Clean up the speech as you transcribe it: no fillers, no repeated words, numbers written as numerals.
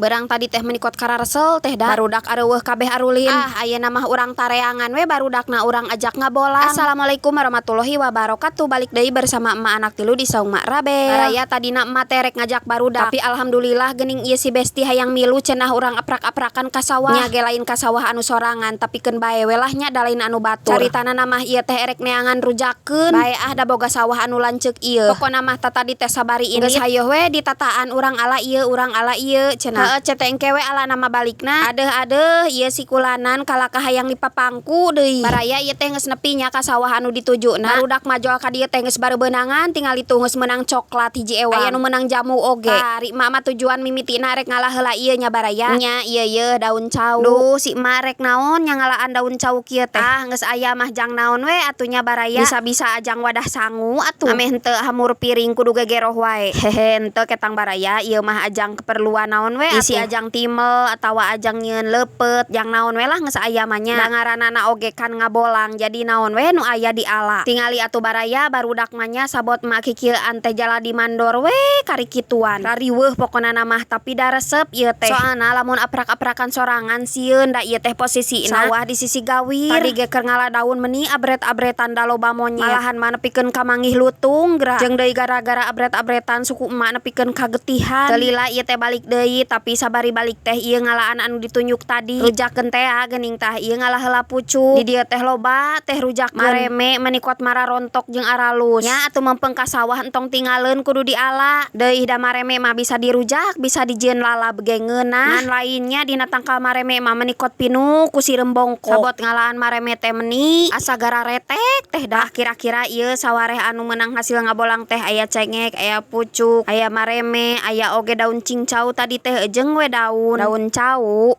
Beurang tadi teh meni kot kararesel teh da. Barudak areuweuh kabeh arulin. Ah, ayeuna mah urang tareangan we barudakna, urang ajak ngabolang. Assalamualaikum warahmatullahi wabarakatuh. Balik deui bersama emak anak tilu di Saung Mak Rabel. Baraya, tadina emak teh rek ngajak barudak. Tapi alhamdulillah geuning ieu si Besti hayang milu cenah, urang aprak-aprakan ka sawah. Nya ge lain ka sawah anu sorangan, tapi keun bae we lah nya, da lain anu batur. Caritana mah ieu teh erek neangan rujakeun. Bae ah, da boga sawah anu lanceuk ieu. Pokona mah tatadi teh sabari ini. Geus hayoh we ditataan, urang ala ieu, urang ala ieu cenah. Heueuh, cete, engke we alana mah balikna. Adeuh adeuh, ieu si kulanan kalakah hayang dipapangku deui. Baraya, ieu teh geus nepi nya ka sawah anu ditujuna. Barudak majol ka dieu teh geus barebeunangan, tingali tuh geus meunang coklat hiji ewang. Aya nu meunang jamu oge. Ari emak mah tujuan mimitina rek ngalah heula ieu nya, baraya. Nya ieu yeuh daun cau. Duh, si emak rek naon nya ngalaan daun cau kieu teh? Ah, geus aya mah jang naon we atuh nya, baraya. Bisa-bisa ajang wadah sangu atuh. Ameh henteu hamur piring kudu gegeroh wae. Hehe, henteu ketang, baraya, ieu mah ajang keperluan naon we atuh. Isi ajang timel atawa ajang nyieun leupeut, jang naon we lah, geus aya mah nya. Da ngaranana oge kan ngabolang, jadi naon we nu aya diala. Tingali atuh, baraya, barudak mah nya sabot emak kikieuan teh jaladi mandor we karikituan. Rariweuh pokona mah, tapi da resep ieu teh. Soalna lamun aprak-aprakan sorangan sieun, da ieu teh posisina sawah di sisi gawir. Tadi ge keur ngala daun meni abret-abretan, da loba monyet. Malahan mah nepikeun ka manggih lutung geura. Jeung deui gara-gara abret-abretan suku emak nepikeun kagetihan. Teu lila ieu teh balik deui, tapi sabari balik teh ieu ngalaan anu ditunjuk tadi. Rujakeun teh geuning, tah ieu ngalah heula pucuk. Di dieu teh loba teh rujakeun. Mareme meni kot mararontok jeung aralus. Nya atuh mempeng ka sawah entong tinggaleun, kudu diala. Deui da mareme mah bisa dirujak, bisa dijieun lalab ge ngeunah. Ngan lainnya dina tangkal mareme mah meni kot pinuh ku sireum bongko. Sabot ngalaan mareme teh meni asa gararetek teh dah. Kira-kira ieu sawareh anu meunang hasil ngabolang teh aya cengek, aya pucuk, aya mareme, aya oge daun cincau tadi teh jeung we daun daun cau.